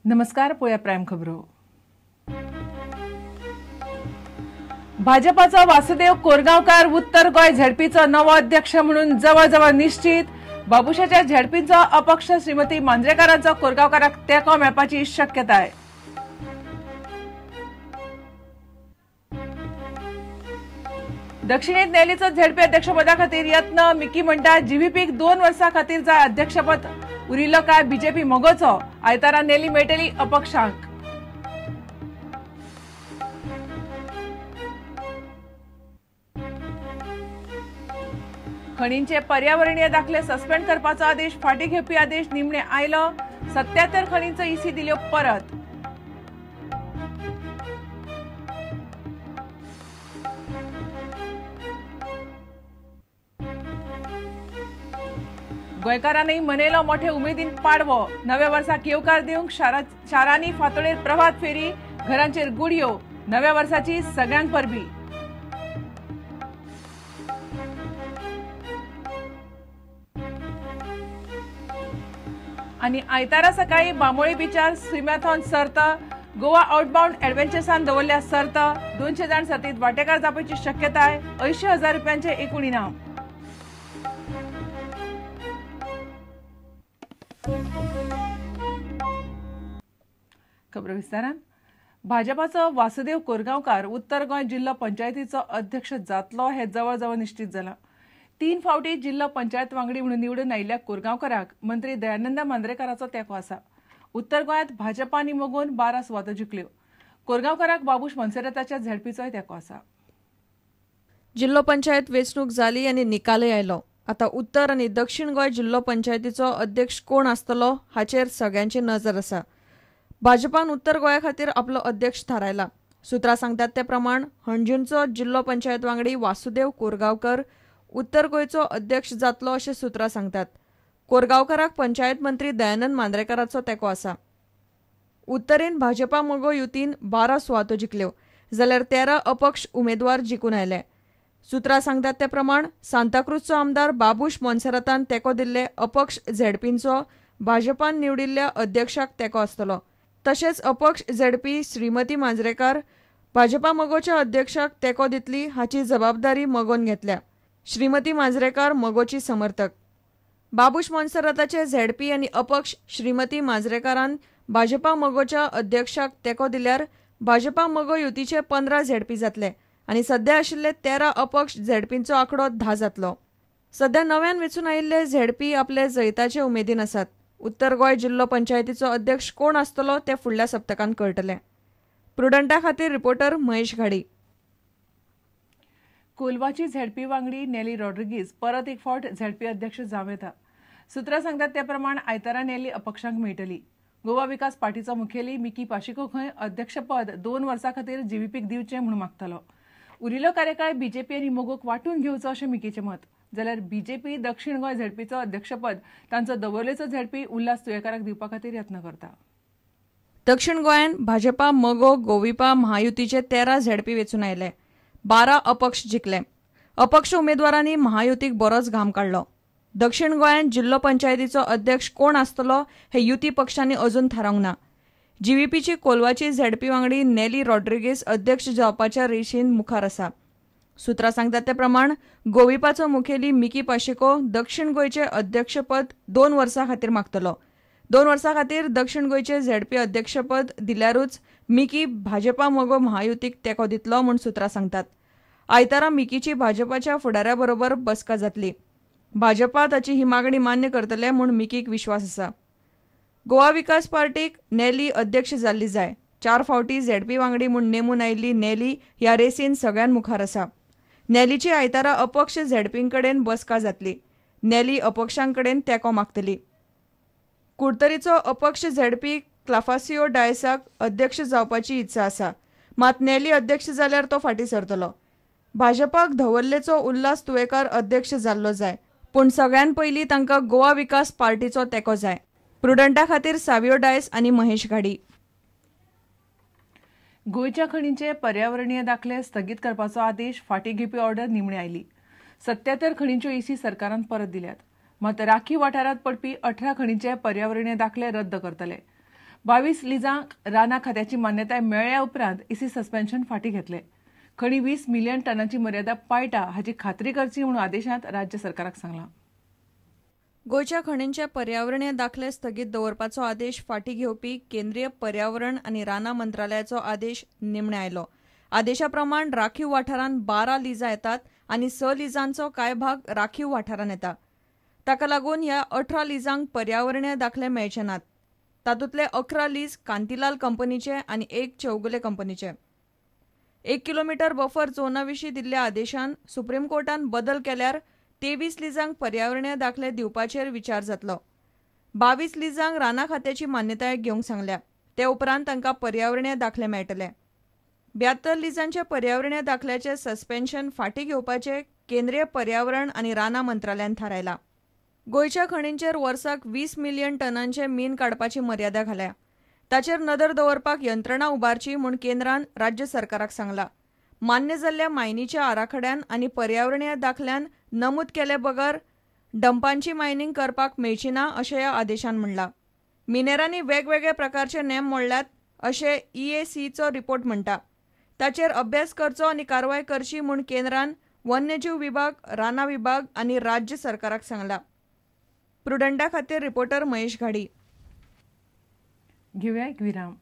नमस्कार, पळोवया प्रायम खबरो. भाजपाचो वासुदेव कोरगांवकार उत्तर गोंय झेडपीचो नवो अध्यक्ष म्हणून जवळजवळ निश्चित. बाबुशाच्या झेडपीचो अपक्ष श्रीमती मांजरेकारांचो कोरगांवकाराक तेंको मेळपाची शक्यताय. दक्षिणेत नेलीचो झेडपी अध्यक्षपदा खातीर यत्न. मिकी म्हणटा जीव्हीपीक 2 वर्सां खातीर जाय अध्यक्षपद, उरिल्लो काय बीजेपी मोगोचो. आयतारा नेली मेळटली अपक्षांक. खणींचे पर्यावरणीय दाखले सस्पेंड करपाचो आदेश फाटीं घेवपी आदेश निमणे आयलो. 77 खणींचो इसी दिल्यो परत. गोंयकारांनी मनयलो मोठे उमेदीन पाडवो. नव्या वर्साक येवकार दिवंक शारांनी फांतोडेर प्रभात फेरी, घरांचेर गुडयो. नव्या वर्साची सगळ्यांक परबी. आनी आयतारा सकाळी बांबोळी बिचार स्विमॅथॉन सर्त. गोवा आउटबाउंड ॲडव्हेंचर्सान दवरल्या सर्त. 200 जाण सर्तीत वांटेकार जावपाची शक्यताय. 80,000 रुपयांचे एकूण इनाम. खबर विस्तारान. भाजपाचो वासुदेव कोरगांवकार उत्तर गोंय जिल्लो पंचायतीचो अध्यक्ष जातलो हे जवळजवळ निश्चित जाला. 3 फावटी जिल्लो पंचायत वांगडी म्हणून निवडून आयिल्ल्या कोरगांवकाराक मंत्री दयानंद मांद्रेकाराचो तेंको आसा. उत्तर गोंयांत भाजपा आनी मोगोन 12 सुवातो जिखल्यो. कोरगांवकाराक बाबूश मोन्सेराताच्या झेडपीचोय तेंको आसा. जिल्लो पंचायत वेंचणूक जाली आनी निकालय आयलो. आतां उत्तर आनी दक्षिण गोंय जिल्लो पंचायतीचो अध्यक्ष कोण आसतलो हाचेर सगळ्यांची नजर आसा. भाजपान उत्तर गोंया खातीर आपलो अध्यक्ष थारायला. सुत्रां सांगतात ते प्रमाण हणजूणचो जिल्लो पंचायत वांगडी वासुदेव कोरगांवकर उत्तर गोंयचो अध्यक्ष जातलो अशें सुत्रां सांगतात. कोरगांवकाराक पंचायत मंत्री दयानंद मांद्रेकाराचो तेंको आसा. उत्तरेन भाजपा मगो युतीन 12 सुवातो जिखल्यो जाल्यार 13 अपक्ष उमेदवार जिखून आयले. सुत्रां सांगतात ते प्रमाण सांताक्रूजचो आमदार बाबूश मोन्सेरातान तेंको दिल्ले अपक्ष झेडपींचो भाजपान निवडिल्ल्या अध्यक्षाक तेंको आसतलो. तशेंच अपक्ष झेडपी श्रीमती मांजरेकार भाजपा मगोच्या अध्यक्षाक तेंको दितली हाची जबाबदारी मगोन घेतल्या. श्रीमती मांजरेकार मगोची समर्थक. बाबूश मोन्सेराताचे झेडपी आनी अपक्ष श्रीमती मांजरेकारान भाजपा मगोच्या अध्यक्षाक तेंको दिल्यार भाजपा मगो युतीचे 15 झेडपी जातले आनी सध्या आशिल्ले 13 अपक्ष झेडपींचो आंकडो 10 जातलो. सध्या नव्यान वेंचून आयिल्ले झेडपी आपले जैताचे उमेदीन आसात. उत्तर गोंय जिल्लो पंचायतीचो अध्यक्ष कोण आसतलो ते फुडल्या सप्तकांत कळटलें. प्रुडंटा खातीर रिपोर्टर महेश घाडी. कोलवाची झेडपी वांगडी नेली रॉड्रिगीज परत एक फावट झेडपी अध्यक्ष जावं येता. सुत्रां सांगतात ते प्रमाण आयतारा नेली अपक्षांक मेळटली. गोवा विकास पार्टीचो मुखेली मिकी पाशिको खंय अध्यक्षपद 2 वर्सां खातीर जीव्हीपीक दिवचें म्हूण मागतालो. उरिल्लो कार्यकाळ बीजेपी आनी मोगोक वांटून घेवचो अशें मिकीचें मत. जाल्यार बीजेपी दक्षिण गोंय झेडपीचो अध्यक्षपद तांचो दवर्लेचो झेडपी उल्हास तुयेकाराक दिवपा खातीर यत्न करता. दक्षिण गोंयांत भाजपा मगो गोविपा महायुतीचे 13 झेडपी वेंचून आयले. 12 अपक्ष जिखले. अपक्ष उमेदवारांनी महायुतीक बरोच घाम काडलो. दक्षिण गोंयांत जिल्लो पंचायतीचो अध्यक्ष कोण आसतलो हे युती पक्षांनी अजून थारावंक ना. जीव्हीपीची कोलवाची झेडपी वांगडी नेली रॉड्रिगीस अध्यक्ष जावपाच्या रेशीन मुखार आसा. सुत्रां सांगतात ते प्रमाण गोविपाचो मुखेली मिकी पाशेको दक्षिण गोंयचे अध्यक्षपद 2 वर्सां खातीर मागतलो. 2 वर्सां खातीर दक्षिण गोंयचे झेडपी अध्यक्षपद दिल्यारूच मिकी भाजपा मगो महायुतीक तेंको दितलो म्हूण सुत्रां सांगतात. आयतारा मिकीची भाजपाच्या फुडाऱ्या बरोबर बसका जातली. भाजपा ताची ही मागणी मान्य करतले म्हूण मिकीक विश्वास आसा. गोवा विकास पार्टीक नेली अध्यक्ष जाल्ली जाय. 4 फावटी झेडपी वांगडी म्हूण नेमून आयिल्ली नेली ह्या रेसीन सगळ्यां मुखार आसा. नेलीची आयतारा अपक्ष झेडपींकडेन बसका जातली. नेली अपक्षांकडेन तेंको मागतली. कुडतरीचो अपक्ष झेडपी क्लाफासियो डायसाक अध्यक्ष जावपाची इत्सा आसा. मात नेली अध्यक्ष जाल्यार तो फाटीं सरतलो. भाजपाक धवल्लेचो उल्हास तुयेकार अध्यक्ष जाल्लो जाय, पूण सगळ्यान पयलीं तांकां गोवा विकास पार्टीचो तेंको जाय. प्रुडंटा खातीर सावियो डायस आनी महेश घाडी. गोंयच्या खणींचे पर्यावरणीय दाखले स्थगीत करपाचो आदेश फाटीं घेवपी ऑर्डर निमणे आयली. 77 खणींच्यो इसी सरकारान परत दिल्यात. मात राखीव वाठारांत पडपी 18 खणींचे पर्यावरणीय दाखले रद्द करतले. 22 लिजांक रानां खात्याची मान्यताय मेळ्ळ्या उपरांत इसी सस्पेन्शन फाटीं घेतले. खणी 20 मिलियन टनांची मर्यादा पाळटा हाची खात्री करची म्हणून आदेशांत राज्य सरकाराक सांगलां. गोंयच्या खणींचे पर्यावरणीय दाखले स्थगीत दवरपाचो आदेश फाटीं घेवपी केंद्रीय पर्यावरण आनी रानां मंत्रालयाचो आदेश निमणे आयलो. आदेशा प्रमाण राखीव वाठारांत 12 लिजां येतात आनी 6 लिजांचो कांय भाग राखीव वाठारांत येता. ताका लागून ह्या 18 लिजांक पर्यावरणीय दाखले मेळचे नात. तातूंतले 11 लीज कांतीलाल कंपनीचे आनी 1 चौगुले कंपनीचे. 1 किलोमिटर बफर झोना विशीं दिल्ल्या आदेशान सुप्रीम कोर्टान बदल केल्यार 23 लिजांक पर्यावरणीय दाखले दिवपाचेर विचार जातलो. 22 लिजांक रानां खात्याची मान्यताय घेवंक सांगल्या. ते उपरांत तांकां पर्यावरणीय दाखले मेळटले. 72 लिजांच्या पर्यावरणीय दाखल्याचे सस्पेन्शन फाटीं घेवपाचें केंद्रीय पर्यावरण आनी रानां मंत्रालयान थारायलां. गोंयच्या खणींचेर वर्साक 20 मिलियन टनांचे मीन काडपाची मर्यादा घाल्या. ताचेर नदर दवरपाक यंत्रणा उबारची म्हूण केंद्रान राज्य सरकाराक सांगलां. मान्य जाल्ल्या मायनीच्या आराखड्यान आनी पर्यावरणीय दाखल्यान नमूद केले बगर डंपांची मायनींग करपाक मेळची ना अशें ह्या आदेशान म्हणलां. मिनेरांनी वेगवेगळे प्रकारचे नेम मोडल्यात अशें EACचो रिपोर्ट म्हणटा. ताचेर अभ्यास करचो आनी कारवाय करची म्हूण केंद्रान वन्यजीव विभाग, रानां विभाग आनी राज्य सरकाराक सांगलां. प्रुडंटा खातीर रिपोर्टर महेश घाडी. घेवया एक विराम.